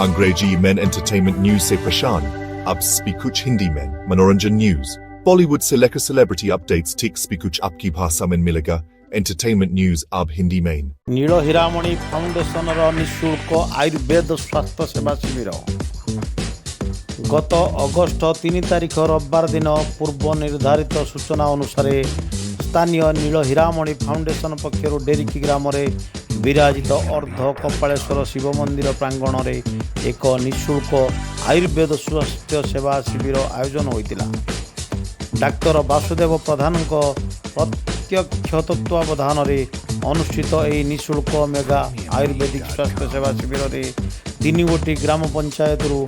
अंग्रेजी में entertainment news से परेशान? अब सभी कुछ हिंदी में। मनोरंजन न्यूज, बॉलीवुड से लेकर सेलिब्रिटी अपडेट्स तक सभी कुछ आपकी भाषा में मिलेगा। एंटरटेनमेंट न्यूज अब हिंदी में। ନୀଳ ହୀରାମଣି ଫାଉଣ୍ଡେସନର ନିଃଶୁଳ୍କ ଆୟୁର୍ବେଦ ସ୍ୱାସ୍ଥ୍ୟ ସେବା ଶିବିର। ଗତ ଅଗଷ୍ଟ 3 ତାରିଖ ରବିବାର ଦିନ ପୂର୍ବ ନିର୍ଦ୍ଧାରିତ ସୂଚନା ଅନୁସାରେ ସ୍ଥାନୀୟ ନୀଳ ହୀରାମଣି ଫାଉଣ୍ଡେସନ ପକ୍ଷରୁ ଡେରିକି ଗ୍ରାମରେ ବିରାଜିତ ଅର୍ଦ୍ଧ କପାଳେଶ୍ୱର ଶିବ ମନ୍ଦିର ପ୍ରାଙ୍ଗଣରେ ଏକ ନିଃଶୁଳ୍କ ଆୟୁର୍ବେଦ ସ୍ୱାସ୍ଥ୍ୟ ସେବା ଶିବିର ଆୟୋଜନ ହୋଇଥିଲା। ଡାକ୍ତର ବାସୁଦେବ ପ୍ରଧାନଙ୍କ ପ୍ରତ୍ୟକ୍ଷ ତତ୍ତ୍ୱାବଧାନରେ ଅନୁଷ୍ଠିତ ଏହି ନିଃଶୁଳ୍କ ମେଗା ଆୟୁର୍ବେଦିକ ସ୍ୱାସ୍ଥ୍ୟ ସେବା ଶିବିରରେ ତିନି ଗୋଟି ଗ୍ରାମ ପଞ୍ଚାୟତରୁ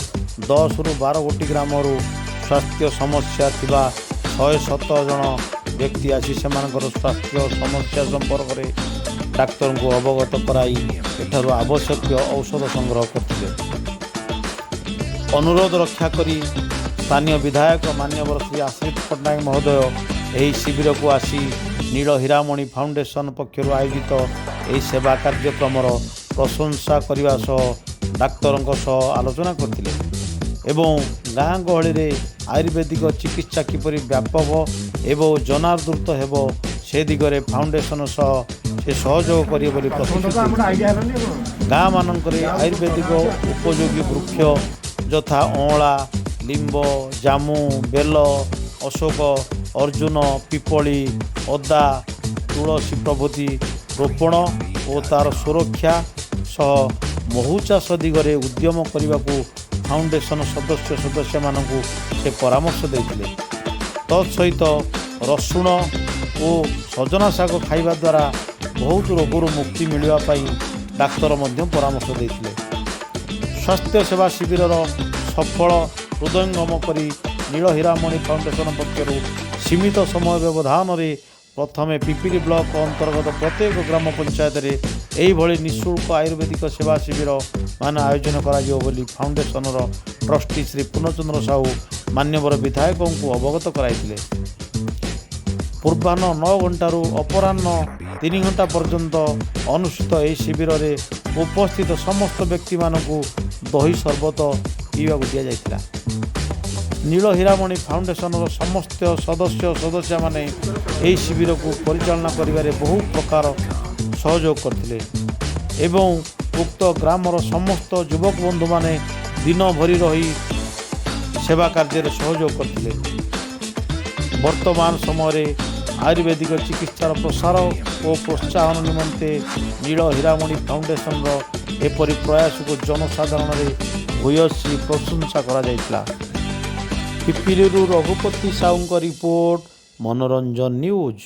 10ରୁ 12 ଗୋଟି ଗ୍ରାମରୁ ସ୍ୱାସ୍ଥ୍ୟ ସମସ୍ୟା ଥିବା 117 ଜଣ ବ୍ୟକ୍ତି ଆସି ସେମାନଙ୍କର ସ୍ୱାସ୍ଥ୍ୟ ସମସ୍ୟା ସମ୍ପର୍କରେ ଡାକ୍ତରଙ୍କୁ ଅବଗତ କରାଇ ଏଠାରୁ ଆବଶ୍ୟକୀୟ ଔଷଧ ସଂଗ୍ରହ କରିଥିଲେ। ଅନୁରୋଧ ରକ୍ଷା କରି ସ୍ଥାନୀୟ ବିଧାୟକ ମାନ୍ୟବର ଶ୍ରୀ ଆଶ୍ରିତ ପଟ୍ଟନାୟକ ମହୋଦୟ ଏହି ଶିବିରକୁ ଆସି ନୀଳ ହୀରାମଣି ଫାଉଣ୍ଡେସନ ପକ୍ଷରୁ ଆୟୋଜିତ ଏହି ସେବା କାର୍ଯ୍ୟକ୍ରମର ପ୍ରଶଂସା କରିବା ସହ ଡାକ୍ତରଙ୍କ ସହ ଆଲୋଚନା କରିଥିଲେ ଏବଂ ଗାଁ ଗହଳିରେ ଆୟୁର୍ବେଦିକ ଚିକିତ୍ସା କିପରି ବ୍ୟାପକ ଏବଂ ଜନାଦୃତ ହେବ, ସେ ଦିଗରେ ଫାଉଣ୍ଡେସନ ସହ ସେ ସହଯୋଗ କରିବେ ବୋଲି ପ୍ରତିଶ୍ରୁତି ଦେଇଥିଲେ। ଗାଁମାନଙ୍କରେ ଆୟୁର୍ବେଦିକ ଉପଯୋଗୀ ବୃକ୍ଷ ଯଥା ଅଁଳା, ଲିମ୍ବ, ଜାମୁ, ବେଲ, ଅଶୋକ, ଅର୍ଜୁନ, ପିପଳି, ଅଦା, ତୁଳସୀ ପ୍ରଭୃତି ରୋପଣ ଓ ତା'ର ସୁରକ୍ଷା ସହ ମହୁ ଚାଷ ଦିଗରେ ଉଦ୍ୟମ କରିବାକୁ ଫାଉଣ୍ଡେସନ ସଦସ୍ୟ ସଦସ୍ୟମାନଙ୍କୁ ସେ ପରାମର୍ଶ ଦେଇଥିଲେ। ତତ୍ ସହିତ ରସୁଣ ଓ ସଜନା ଶାଗ ଖାଇବା ଦ୍ୱାରା ବହୁତ ରୋଗରୁ ମୁକ୍ତି ମିଳିବା ପାଇଁ ଡାକ୍ତର ମଧ୍ୟ ପରାମର୍ଶ ଦେଇଥିଲେ। ସ୍ୱାସ୍ଥ୍ୟ ସେବା ଶିବିରର ସଫଳ ହୃଦୟଙ୍ଗମ କରି ନୀଳ ହୀରାମଣି ଫାଉଣ୍ଡେସନ ପକ୍ଷରୁ ସୀମିତ ସମୟ ବ୍ୟବଧାନରେ ପ୍ରଥମେ ପିପିଲି ବ୍ଲକ ଅନ୍ତର୍ଗତ ପ୍ରତ୍ୟେକ ଗ୍ରାମ ପଞ୍ଚାୟତରେ ଏହିଭଳି ନିଃଶୁଳ୍କ ଆୟୁର୍ବେଦିକ ସେବା ଶିବିର ମାନ ଆୟୋଜନ କରାଯିବ ବୋଲି ଫାଉଣ୍ଡେସନର ଟ୍ରଷ୍ଟି ଶ୍ରୀ ପୂର୍ଣ୍ଣଚନ୍ଦ୍ର ସାହୁ ମାନ୍ୟବର ବିଧାୟକଙ୍କୁ ଅବଗତ କରାଇଥିଲେ। ପୂର୍ବାହ୍ନ 9 ଘଣ୍ଟାରୁ ଅପରାହ୍ନ 3 ଘଣ୍ଟା ପର୍ଯ୍ୟନ୍ତ ଅନୁଷ୍ଠିତ ଏହି ଶିବିରରେ ଉପସ୍ଥିତ ସମସ୍ତ ବ୍ୟକ୍ତିମାନଙ୍କୁ ଦହି ସରବତ ପିଇବାକୁ ଦିଆଯାଇଥିଲା। ନୀଳ ହୀରାମଣି ଫାଉଣ୍ଡେସନର ସମସ୍ତ ସଦସ୍ୟ ସଦସ୍ୟାମାନେ ଏହି ଶିବିରକୁ ପରିଚାଳନା କରିବାରେ ବହୁ ପ୍ରକାର ସହଯୋଗ କରିଥିଲେ ଏବଂ ଉକ୍ତ ଗ୍ରାମର ସମସ୍ତ ଯୁବକ ବନ୍ଧୁମାନେ ଦିନ ଭରି ରହି ସେବା କାର୍ଯ୍ୟରେ ସହଯୋଗ କରିଥିଲେ। ବର୍ତ୍ତମାନ ସମୟରେ ଆୟୁର୍ବେଦିକ ଚିକିତ୍ସାର ପ୍ରସାର ଓ ପ୍ରୋତ୍ସାହନ ନିମନ୍ତେ ନୀଳ ହୀରାମଣି ଫାଉଣ୍ଡେସନର ଏପରି ପ୍ରୟାସକୁ ଜନସାଧାରଣରେ ଭୂୟସୀ ପ୍ରଶଂସା କରାଯାଇଥିଲା। ପିପିଲିରୁ ରଘୁପତି ସାହୁଙ୍କ ରିପୋର୍ଟ, ମନୋରଞ୍ଜନ ନ୍ୟୁଜ୍।